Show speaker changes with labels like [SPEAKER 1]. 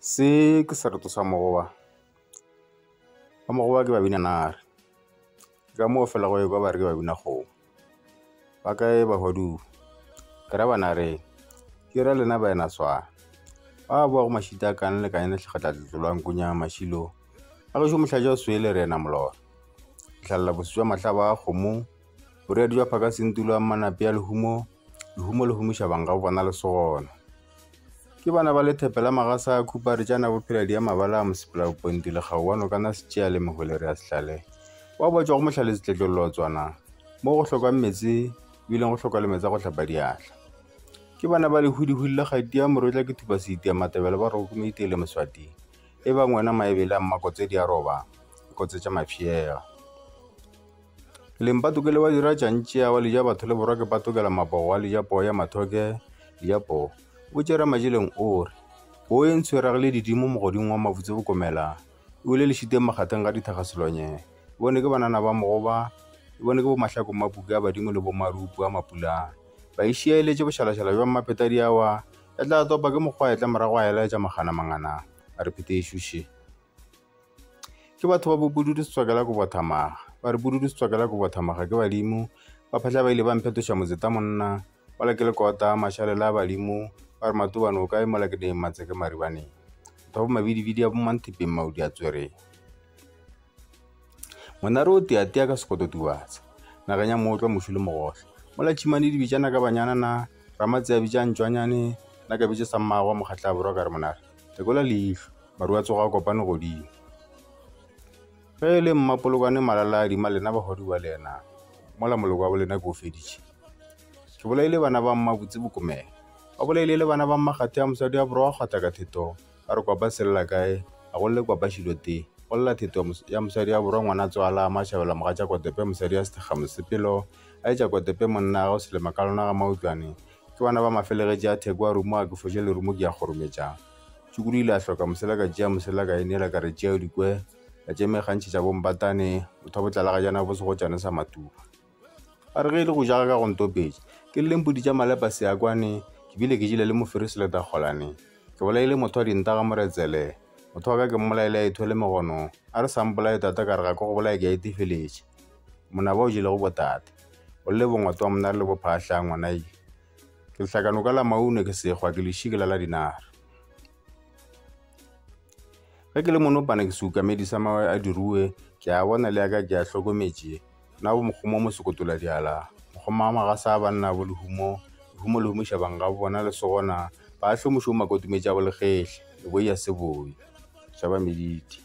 [SPEAKER 1] Se ke sereto sa mogoba. Ba mogoba ke babinanare. Ke ka moo fela go ekwa ba re ke babinakgomo. Ba kae bahwadubu? Ke ra banareng. Ke ra lena baena swana. Ba boa go mašita a kane le kanyane tlhakgatla nkunya mašilo. A gešo mohlaja o swele re ena molora. Hlalla boswi jwa mahlaba a kgomo. Boreadi jwa phaka sentulo a manape a lehumo. Lehumo le humiša bang ga bona le segona. Ke bana ba lethepe la magasa a khupare tšana bophela di a mabala a mosepela boponti lekgao wa nokana setšea le mehwele re a sehlale. Wa bo tšwa go mohlale setletlollo tswana. Mo go hlokang meetse ebileng go hloka le meetse a go hlapa diatla. Ke bana ba lehwidihwidi la kgati ya morwetla ke thupa seiti ya matebele ba roko meitele moswati. E bang wena maebele a mmakotse di a roba, kotse tša mafšega. Leng patokele wa dira tša ntšea wa leja batho le borwa ke patokela mapogo wa leja poo ya mathoke leja poo. Botše Ramajeleng o re, Poo e ntsho e ragile didimo mogoding wa mabutse bokomela, e wele lešiteng makgatheng ga dithakga selonye. E bone ke banana ba mogoba, e bone ke bomahlako mapuke a badimo le bomarupu a mapulana. Ba e šiaeletše bošalašala bja mmapeta diawa, ya tla topa ke mokgwa a etla morago a elaetša magana mangana, a re phete e šuše. Ke batho ba bopududu setswakela ko bothamaga. Ba re pududu setswakela ko bothamaga ke badimo. Ba phahla ba ile ba mphetoša motseta monna. Mola ke le kota mašalela a badimo. Ba re matobane o kae mola ke neng matseke maribaneng. Batho ba bo mabidibidi a bo manthepeng maudi a tswereng. Monare o teatea ka sekoto tubatse. Nageng ya mootlwa mošu le mogohlo. Mola tšhimane di bitšana ka banyana na Ramatse a bitša ntšwanyane nna ka bitša sa mmagwe wa mokgatla borwa ka re monare lekola leihlo maru a tsoga a kopane godimo. Ge e le mmapolokwane malala a dima lena bagodi ba le yena mola moloko wa bolena ke o feditše. Ke bolaile bana ba mmabotse bokomela. Ba bolaile le bana ba mmakgathe a mosadi wa borwa wa kgwatha ka theto. Ba re kwapa selela kae, a go lle kwapa šilo tee. Go lla theto ya mosadi wa borwa ngwana tswala a mašabela mogatša kotepe mosadi ya sethekga mosepelo a etša kotepe monna gagwe selema ka lona ga mautlwane. Ke bana ba mafelegetše a theko a rumo a ke foše lerumo ke ya kgorometša. Tšukudu ile a hloka mosela ka tšea mosela ka e neela ka re tšea o di kwe ka tše mekgantšhe tša bombatane motho wa botlalagajana bo segotšane sa matuba. Ba re ge e le go ja ga ka go ntopetše ke lle mpodi tša malepa seakwane ke bile ke jele le mofere seleta kgolane. Ke bolaile motho wa dinta ga moretsele motho wa ka ke mmolaile a ithwele megono a re sa mpolaye tata ka re ga ke go bolaye ke a itefeletše. Monaba o jelego botate o lle bongwato wa monare le bophahla ngwana ile. Ke lehlakanoka la maune ke sekgwa ke lešiki la la dinare. Ge ke le monopana ke seukamedi sa mawe a dirue ke a bona le ya ka ke a hlokometše na bo mokgomo mo sekotola diala mokgoma wa magasa a banna bo lehumo lehumo le humiša bang ga bona le segona ba hlomošo makotumetša bo legehle le boia se boi šaba mediti.